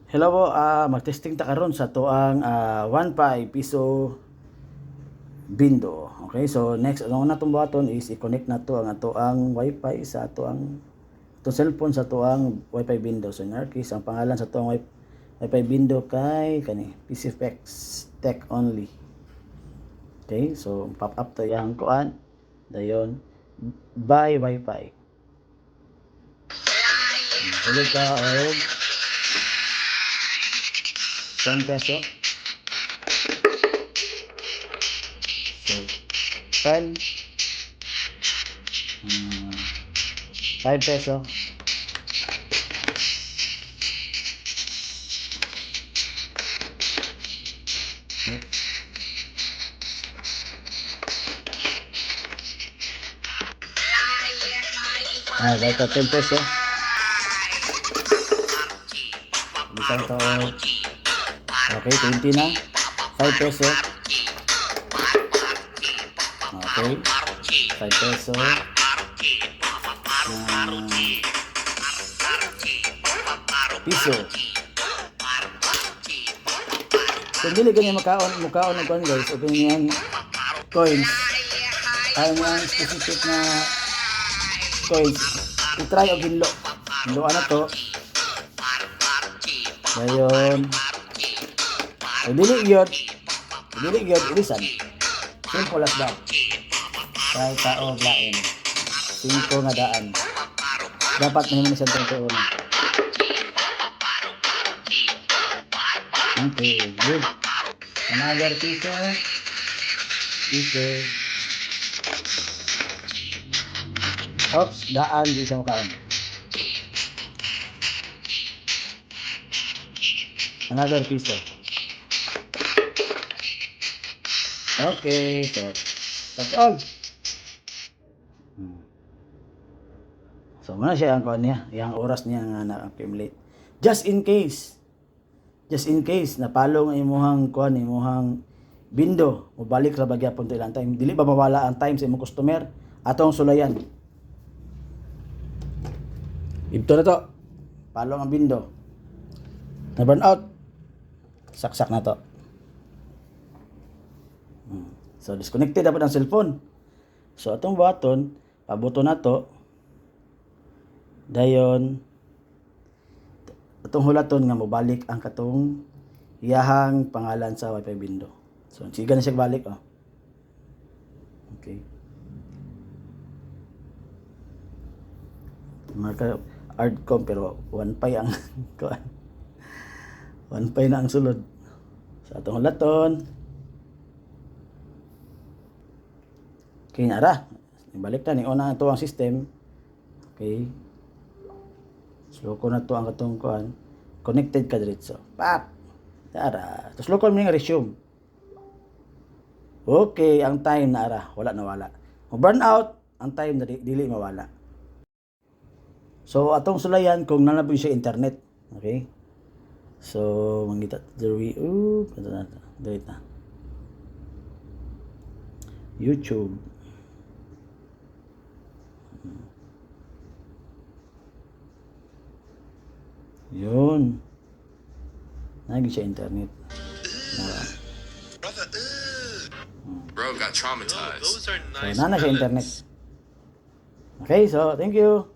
Hello po, mag-testing ta karon sa atoang 1.5 piso bindo. Okay, so next ang una atong buhaton is i-connect na to ang atoang Wi-Fi sa atoang atong cellphone sa atoang Wi-Fi bindo. So in our case, ang pangalan sa atoang Wi-Fi bindo kay kani PCFX Tech Only. Okay, so pop up to iyang kuan. Dayon buy Wi-Fi. Sulod ka og 10 peso. So, 10. 5 peso. Dahil 10 peso. Isang taon. Okay, 20 na. 5 peso. Okay. 5 peso. Piso. Kung dili ganyan makaon, mukaon og kuan guys, open yan coins. Ay ang specific na coins. I-try og hinlo. Hinloan na to. Dayon. Kung dili gyud, kung dili gyud, ilisan. Simple as that. Try ta og lain. 5 nga daan. Dapat mahimo ni siyang tuon. Okay, good. Another piso. Piso. Oops, daan di siya makaon. Another piso. Okay, so that's all. So muna siya ang kuan niya, iyang oras niya nga na-accumulate. Just in case. Just in case napalo ang imuhang kuan, imuhang bindo, mobalik ra ba gyapon to ilang time. Dili ba mawala ang time sa imong customer? Atong sulayan. Ibto na to. Palo ang bindo. Na burn out. Saksak na to. So disconnected dapat ang cellphone. So atong buhaton, pabuto na to. Dayon atong hulaton nga mobalik ang katong iyahang pangalan sa Wi-Fi bindo. So sige na siya balik oh. Okay. Mga hardcom pero 1.5 ang kuan. 1.5 na ang sulod. Sa atong hulaton. Okay, nara. Ibalik na ni una ito ang system. Okay. Slow ko na to ang katong kuan. Connected ka diretso. Pap. Tara. Tapos slow ko nga resume. Okay, ang time na ara, wala na wala. Mo burn out, ang time na dili mawala. So atong sulayan kung nanaboy siya internet. Okay? So mangita diri, ooh, na diri na. YouTube. Yun. Nagi siya internet. Brother, Bro got traumatized. Those are So, nice nana siya internet. pellets. Okay, so thank you.